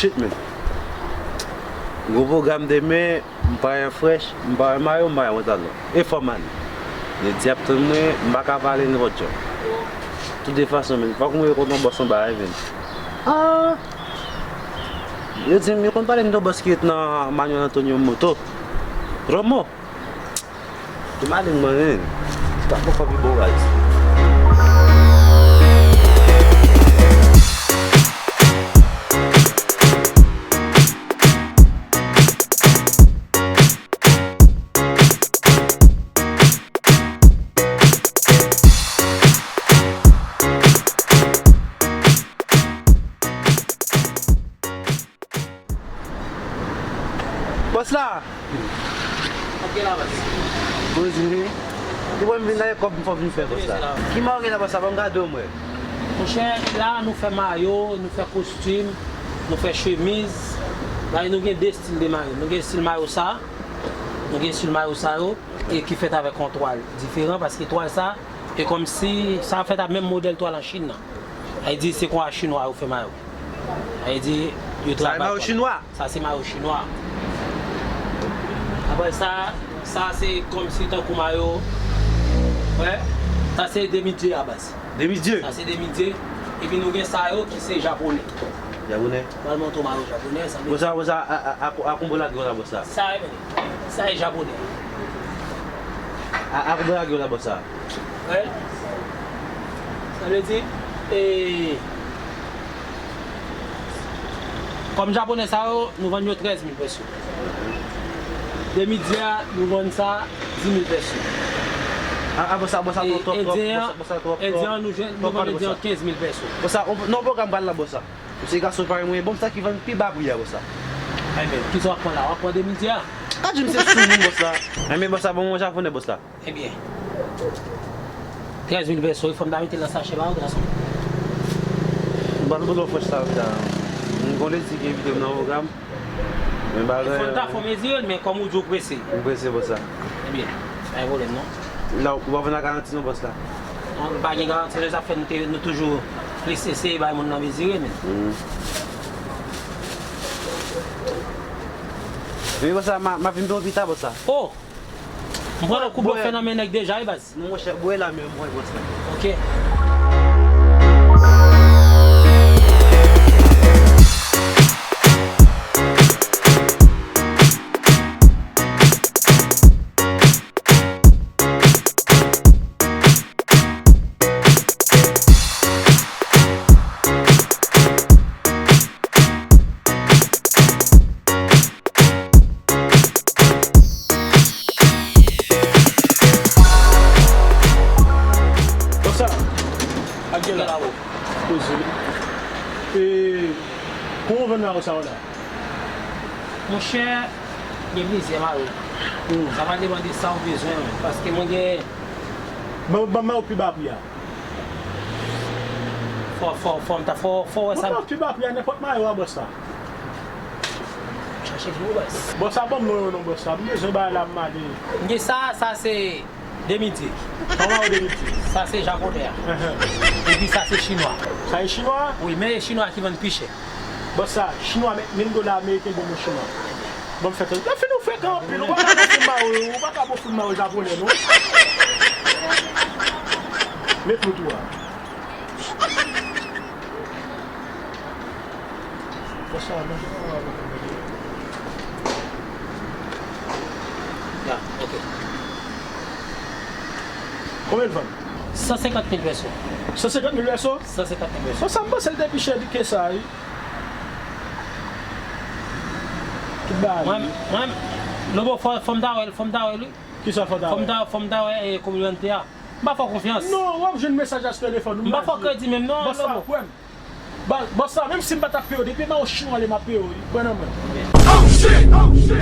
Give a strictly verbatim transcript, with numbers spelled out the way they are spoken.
Shit, man. Gwo pwogram demen, m pa gen frèch, m pa gen mayo, m pa gen pantalon. E fò m ale. Nèg di ap tann mwen, m pa ka pale nenpòt jan. Tout de fason, man, fòk mwen konn yon bòs anba a, man. Ah! Yo di m, yo konn pale m de yon bòs ki ret nan Manuel Antonio Moto. Romo! Ki maleng mwen, men. Sa poko pi bon, guys. Bòs la! Ap gen la, bòs. Poze. Ou wè m vin la, e kòb m fò vin fè, bòs la. Ki mayo gen la, bòs la? Ban m gade w, mwen. Monchè, la, nou fè mayo, nou fè kostim, nou fè chemiz. La, nou gen de estil de mayo. Nou gen estil mayo sa, nou gen estil mayo sa yo, e ki fèt avèk yon twal diferan, paske twal sa, e kòmsi sa fèt ak menm modèl twal an Chin nan. Sa vle di se konsa chinwa yo fè mayo. Sa vle di yo travay. Sa se mayo chinwa? Sa se mayo chinwa. Apre sa, sa se kòmsi tankou mayo. Wè, sa se demi-dieu a baz. Demi-dieu? Sa se demi-dieu. Epi nou gen sa yo ki se japonè. Japonè? Pral montre w mayo japonè, sa vle di. Bòs la, bòs la, a, a, a, a konbo lage w la, bòs la? Sa, sa e japonè. A, a konbo lage w la, bòs la? Wè. Sa vle di, e, kòm japonè sa yo, nou vann yo trèz mil peso. Demi-dieu a, nou vann sa dis mil peso. A, a, bòs la, bòs la, e, twòp, twòp, twòp, bòs la, bòs la, twòp, twòp, twòp, bòs la. Endyen an, nou jwenn, nou vann endyen an kenz mil peso. Bòs la, non, pwogram pa la, bòs la. Se gason parèy mwen, ban m sa ki vann pi ba pri a, bòs la. Ebyen, kisa w ap pran la? W ap pran demi-dieu a? Pa di m se sou moun, bòs la. Ebyen, bòs la, ban m yon japonè, bòs la. Ebyen, trèz mil peso, wi, fò m ta mete l nan sachè ba ou, gason. M pa t konn frèch sa, wi, la. M konn li di ki envite m nan pwogram. Men bagay. Fò l ta fè w mezire l, men kòm ou di w prese. M prese, bòs la. Ebyen, pa gen pwoblèm, non. La, ou pa vann a garanti, non, bòs la? Non, nou pa gen garanti, se sa k fè nou te, nou toujou plis eseye bay moun nan mezire, men. Mm. Men, bòs la, m a, m a vin peye w pita, bòs la. Oh! M pran yon koub fè nan men nèg deja, wi, baz. Non, monchè, bwè la menm, mwen, bòs la. Ok. Konsa, ak gè la. Poze. E, kòman w vann mayo sa yo la? Monchè, gen plizyè mayo. Hmm. Sa va depann de sa w bezwen, paske mwen gen. Ban, ban m mayo pi ba pri a. Fò, fò, fò m ta, fò, fò wè sa. Ban m mayo pi ba pri a, nenpòt mayo a, bòs la. Chache pou ou, bòs. Bòs la, ban m non yo non, bòs la. M bezwen bagay la, m ale. M gen sa, sa se demi-dieu. Kòman ou demi-dieu? Sa se japonè a. Epi sa se chinwa. Sa e chinwa? Wi, men e chinwa ki vann pi chè. Bòs la, chinwa, men, men dola ameriken bon, bon chinwa. Ban m fè tèt. Lè fini ou frekan anpil, ou pa ka bon pou mayo, ou pa ka bon pou mayo japonè, non. Met lout ou a. Konsa, non? Ya, ok. Konbyen l vann? San senkant mil peso. San senkant mil peso? San senkant mil peso. Konsa, m panse l te pi chè ke sa, wi. Tout bagay. Mwen, mwen, Lobo, fò, fò m ta wè l, fò m ta wè l, wi. Kisa fò ta wè? Fò m ta, fò m ta wè, e, komilante a. M pa fè w konfyans. Non, w ap jwenn mesaj a sou telefòn ou. M pa fè w kredi menm non, Lobo. Bòs la, kwè m. Bòs la, menm si m pa t ap peye w, depi mayo chinwa li m ap peye w, wi. Kwè nan mwen. Oh, shit! Oh, shit!